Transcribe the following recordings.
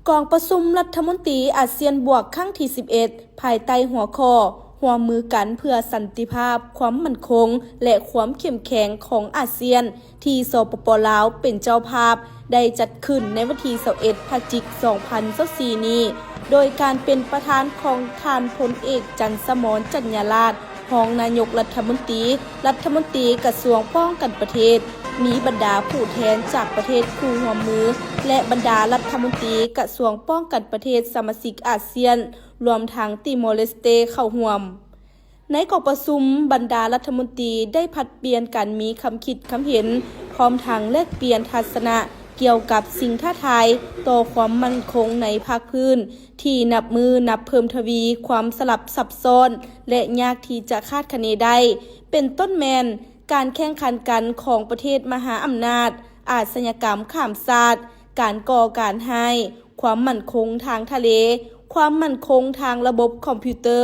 ກອງປະຊຸມລັດຖະມົນຕີອາຊຽນບວກຄັ້ງທີສິບເອັດ ພາຍໃຕ້ຫົວຂໍ້ ຮ່ວມມືກັນເພື່ອສັນຕິພາບ, ຄວາມໝັ້ນຄົງ ແລະ ຄວາມເຂັ້ມແຂງຂອງອາຊຽນ ທີ່ ສປປ ລາວ ເປັນເຈົ້າພາບ ໄດ້ຈັດຂຶ້ນໃນວັນທີຊາວເອັດ ພະຈິກ ສອງພັນຊາວສີ່ນີ້ ໂດຍການເປັນປະທານຂອງທ່ານພົນເອກ ຈັນສະໝອນ ຈັນຍາລາດ ຮອງນາຍົກລັດຖະມົນຕີ, ລັດຖະມົນຕີກະຊວງປ້ອງກັນປະເທດ, ມີບັນດາຜູ້ແທນຈາກປະເທດຄູ່ຮ່ວມມື ແລະ ບັນດາລັດຖະມົນຕີກະຊວງປ້ອງກັນປະເທດສະມາຊິກອາຊຽນ, ລວມທັງຕີມໍເລສເຕ ເຂົ້າຮ່ວມ. ໃນກອງປະຊຸມ, ບັນດາລັດຖະມົນຕີໄດ້ຜັດປ່ຽນກັນມີຄຳຄິດຄຳເຫັນ, ພ້ອມທັງແລກປ່ຽນທັດສະນະກ່ຽວກັບສິ່ງທ້າທາຍຕໍ່ຄວາມໝັ້ນຄົງໃນພາກພື້ນ ທີ່ນັບມື້ນັບເພີ່ມທະວີຄວາມສະຫຼັບຊັບຊ້ອນ ແລະ ຍາກທີ່ຈະຄາດຄະເນໄດ້, ເປັນຕົ້ນແມ່ນການແຂ່ງຂັນກັນຂອງປະເທດມະຫາອຳນາດ, ອາຊະຍາກຳຂ້າມຊາດ, ການກໍ່ການຮ້າຍ, ຄວາມໝັ້ນຄົງທາງທະເລ, ຄວາມໝັ້ນຄົງທາງລະບົບຄອມພິວເຕີ,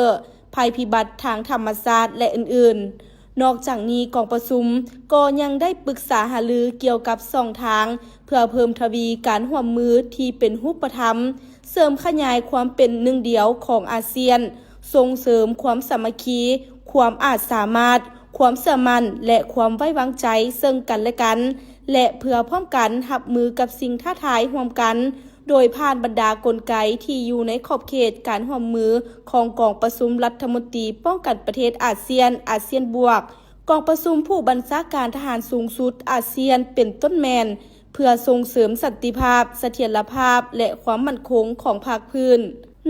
ໄພພິບັດທາງທຳມະຊາດ ແລະ ອື່ນໆ. ນອກຈາກນີ້, ກອງປະຊຸມກໍຍັງໄດ້ປຶກສາຫາລືກ່ຽວກັບຊ່ອງທາງ ເພື່ອເພີ່ມທະວີການຮ່ວມມືທີ່ເປັນຮູບປະທຳ, ເສີມຂະຫຍາຍຄວາມເປັນໜຶ່ງດຽວຂອງອາຊຽນ, ສົ່ງເສີມຄວາມສາມັກຄີ, ຄວາມອາດສາມາດ, ຄວາມເຊື່ອໝັ້ນ ແລະ ຄວາມໄວ້ວາງໃຈເຊິ່ງກັນແລະກັນ ແລະ ເພື່ອພ້ອມກັນຮັບມືກັບສິ່ງທ້າທາຍຮ່ວມກັນ, ໂດຍຜ່ານບັນດາກົນໄກທີ່ຢູ່ໃນຂອບເຂດການຮ່ວມມືຂອງກອງປະຊຸມລັດຖະມົນຕີປ້ອງກັນປະເທດອາຊຽນ, ອາຊຽນບວກ, ກອງປະຊຸມຜູ້ບັນຊາການທະຫານສູງສຸດອາຊຽນ ເປັນຕົ້ນແມ່ນ ເພື່ອສົ່ງເສີມສັນຕິພາບ, ສະຖຽນລະພາບ ແລະ ຄວາມໝັ້ນຄົງຂອງພາກພື້ນ.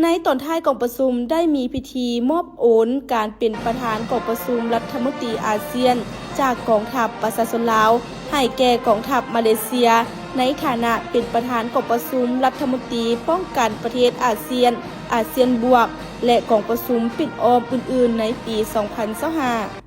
ໃນຕອນທ້າຍກອງປະຊຸມໄດ້ມີພິທີມອບໂອນການເປັນປະທານກອງປະຊຸມລັດຖະມົນຕີອາຊຽນ ຈາກກອງທັບປະຊາຊົນລາວ ໃຫ້ແກ່ກອງທັບມາເລເຊຍ ໃນຖານະເປັນປະທານກອງປະຊຸມລັດຖະມົນຕີປ້ອງກັນປະເທດອາຊຽນ, ອາຊຽນບວກ ແລະ ກອງປະຊຸມປິດອ້ອມອື່ນໆໃນປີສອງພັນຊາວຫ້າ.